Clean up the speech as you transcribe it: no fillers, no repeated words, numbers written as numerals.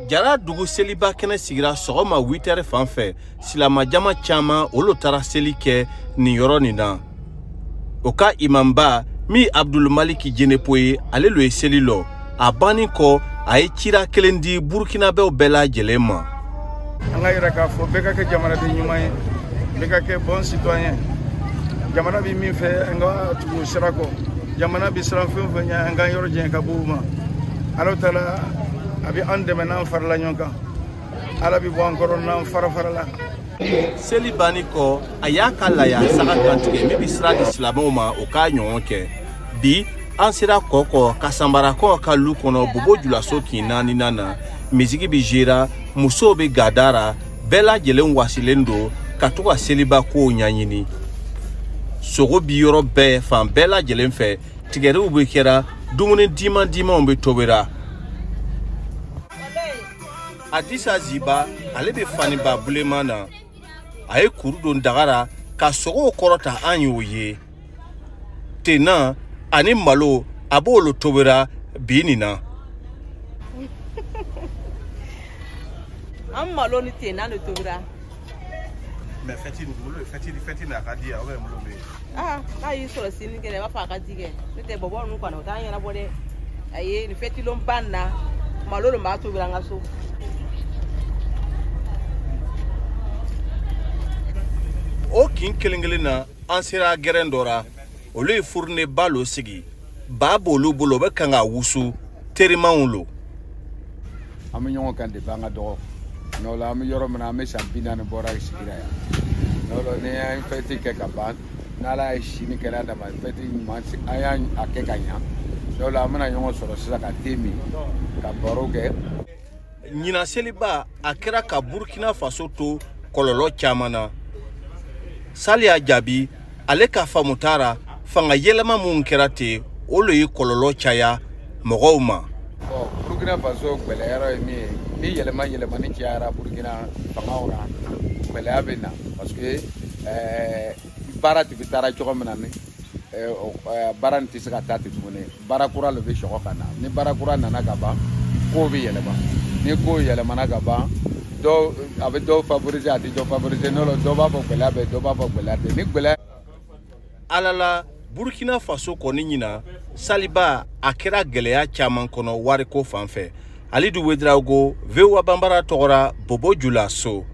Jara dugu seliba kɛnɛ sigira sɔgɔma 8h fan fɛ. Silamɛjama caman olu taara seli kɛ nin yɔrɔ nin na. O ka imamba min Abdul Maliki Jenepo ye, ale lo ye seli lɔ. A banni kɔ, a ye cira kelen di Burkinabɛw bɛɛ lajɛlen ma. An ka yira k'a fɔ bɛɛ ka kɛ jamanaden ɲuman ye, bɛɛ ka kɛ bon citoyen. Jamana bɛ min fɛ, an ka tugu sira kɔ. Jamana bɛ siran fɛn o fɛn ɲɛ, an ka yɔrɔ janya ka bɔ o ma. Ala taala a bɛ an dɛmɛ n'an farala ɲɔgɔn kan. Ala bɛ bɔ an kɔrɔ n'an fara farala. Seli banni kɔ, a y'a ka laya saga kantigɛ min bɛ sira di silamɛw ma o k'a ɲɔgɔn kɛ. Bi an sera Kɔkɔ ka Sanbarakɔ ka lu kɔnɔ Bobo Julaso kin naaninan na. Misigi bɛ zera, musow bɛ gadara, bɛɛ lajɛlen wasilen don ka to ka seliba kow ɲɛɲini. Sogo bi yɔrɔ bɛɛ, fan bɛɛ lajɛlen fɛ, tigɛriw bɛ kɛra, dumuni diman dimanw bɛ tobira. Adisa Ziba, ale bɛ faniba buleman na. A ye kuru don daga ra ka sogow kɔrɔta an y'o ye. Tenan ani malo, a b'olu tobira bi nin na. An malo ni tenan de tobira. Mais fɛti nin, fɛti nin a ka di yan, ou bien malo bɛ yen? Ah, n'a y'i sɔrɔ sini kɛnɛ, i b'a fɔ a ka di kɛ. N'o tɛ bɔbɔ ninnu kɔni, o t'an ɲɛnabɔ dɛ. A ye nin fɛti lon ba nin na, malo de b'a tobira an ka so. O kin kelen kelen na, an sera gɛrɛn dɔ ra. Olu ye furuneba lo sigi. Ba b'olu bolo, o bɛ kan ka wusu. Terimanw lo. An bɛ ɲɔgɔn kan depuis an ka dɔgɔ. N'o la, an bɛ yɔrɔ min na, an bɛ san 40 bɔra sigira yan. N'o la, ni an ye fɛti kɛ ka ban, n'Ala ye sini kɛnɛya d'a ma, fɛti ɲuman an y'a kɛ ka ɲa. N'o la, an bɛna ɲɔgɔn sɔrɔ sisan ka te min, ka baro kɛ. Ɲinan seliba a kɛra ka Burkina Faso to kɔlɔlɔ caman na. Saliya Jaabi, ale ka faamu taara fanga yɛlɛma mun kɛra ten, o le ye kɔlɔlɔ caya mɔgɔw ma. Bon, Burkina Faso gɛlɛya yɔrɔ ye min ye, ni yɛlɛma yɛlɛmani cayara Burkina fangaw na, gɛlɛya bɛ na, parce que baara tun bɛ taara cogo min na, ni baara nin tɛ se ka taa ten tuguni. Baara kura de bɛ sɔgɔ ka na. Ni baara kura nana ka ban, kow bɛ yɛlɛma. Ni kow yɛlɛmana ka ban, dɔw a bɛ dɔw favoriser, a tɛ dɔw favoriser. N'o la, dɔw b'a fɔ gɛlɛya bɛ, dɔw b'a fɔ gɛlɛya tɛ. Ni gɛlɛya. Ala la, Burkina Faso kɔni ɲina saliba a kɛra gɛlɛya caman kɔnɔ wariko fan fɛ. Alidu Wedraogo, VOA Banbara tɔgɔra, Bobo Julaso.